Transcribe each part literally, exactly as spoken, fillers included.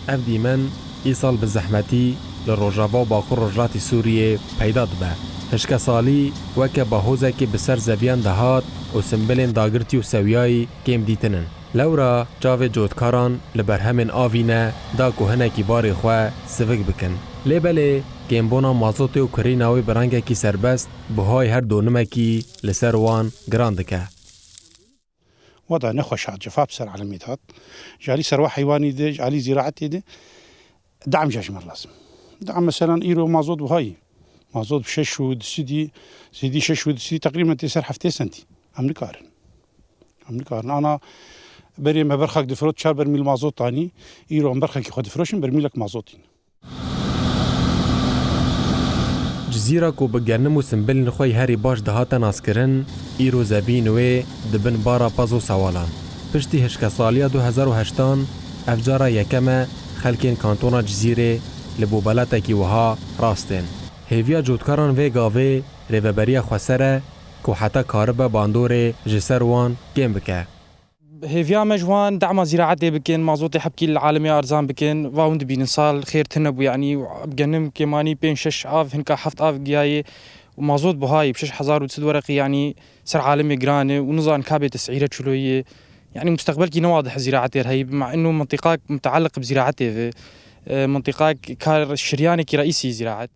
Ev dîmen îsal bi zehmetî li Rojava û Bakur Rojhilatê Sûriyê peyda dibe. Hişkesalî weke bahozekê bi ser zeviyan dihat û simbilên dagirtî û sewiyayî kêm dîtin in. Lewra çavê cotkaran li berhemên avî ne da ku hinekî barê xwe sivik bikin. Lê belê kêmbûna mazotê û kirîna wê bi rengekî serbest buhayê her donimekî li ser wan giran dike. Wada nexweş hat, cefa bi ser alemê dihat. Ji alî serwa heywanî de, ji alî zîraetê de, dam jî ji me lazim. Dam, meselan, îro mazot buhayî. Mazot bi şeş û du sedî, zêdî şeş û du sedî, teqrîben tê ser heftê sentî. Em nikarin. Em nikarin. Ana berê me berxek difirot, çar bermîl mazot anî. Îro em berxekî xwe difiroşin, bermîlek mazotîn. Cizîra ku bi genim û simbilên xwe yî herî baş dihate naskirin, îro zeviyên wê dibin bara pez û sewalan. Piştî hişkesaliya du hezar û heştan, ev cara yekem e xelkên kantona Cizîrê li bobeletekî wiha rast tên. Hêviya cotkaran vê gavê Rêveberiya Xweser e ku heta karibe bandorê ji ser wan kêm bike. Hêviya me ji wan dema zîraetê bikin, mazotê hebkî li alemê arzan bikin, va hûn dibînin sal xêr tune bû, yanî genim kêmanî pênc şeş av, hinka heft av giyayê û mazot buhayî bi şeş hezar û çil wereqî, yanî ser alemê giran e û nizan ka bê tesîre çiloyê. Yanî mustaqbelkî ne wadih zîraetê re heyî, bima ino mintiqak mutaliq bi zîraetê ve, e, mintiqak kar şiryanekî reîsî zîraet.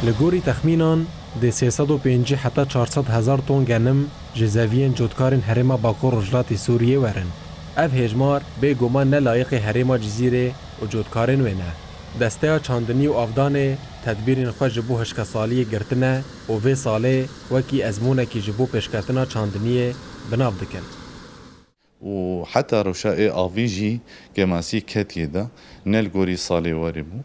Li gorî texmînan, dê sê sed û pêncî heta çar sed hezar ton genim ji zeviyên cotkarên herêma Bakur Rojhilatê Sûriyê werin. Ev hêjmar bêguman ne layiqê herêma Cizîrê û cotkarên wê ne. Desteya çandinî û avdanê tedbîrên xwe ji bo hişkesaliyê girtine û vê salê wekî ezmûnekî ji bo pêşketina çandiniyê bi nav dikin. Û heta rewşa ê avî jî kêmasî ketiye de, ne li gorî salê werê bû.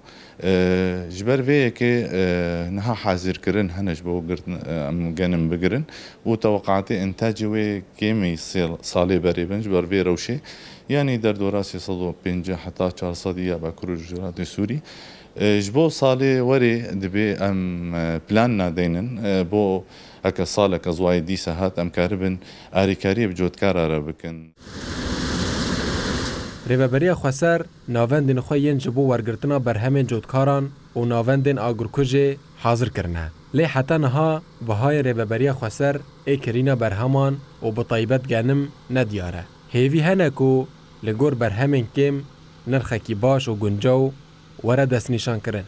E, ji ber vê yekê, e, niha hazirkirin hene ji bo girtin, e, em genim bigirin û tewqatê intacê wê kêmî sêl-, salê berê bin ji ber vê rewşê. Yanî derdora sê sed û pêncî heta çar sed ya Bakur û Rojhilatê Sûrî. E, ji bo salê werê dibê em, e, plan nadeynin, e, bo heke saleke ziwayê dîsa hat, em karibin arîkariyê bi cotkara re bikin. Rêveberiya Xweser navendên xwe yên ji bo wergirtina berhemên cotkaran û navendên agirkujê hazir kirine. Lê heta niha bihayên Rêveberiya Xweser ê kirîna berheman û bi taybet genim nediyar e. Hêvî hene ku li gor berhemên kêm nirxekî baş û guncaw were destnîşankirin.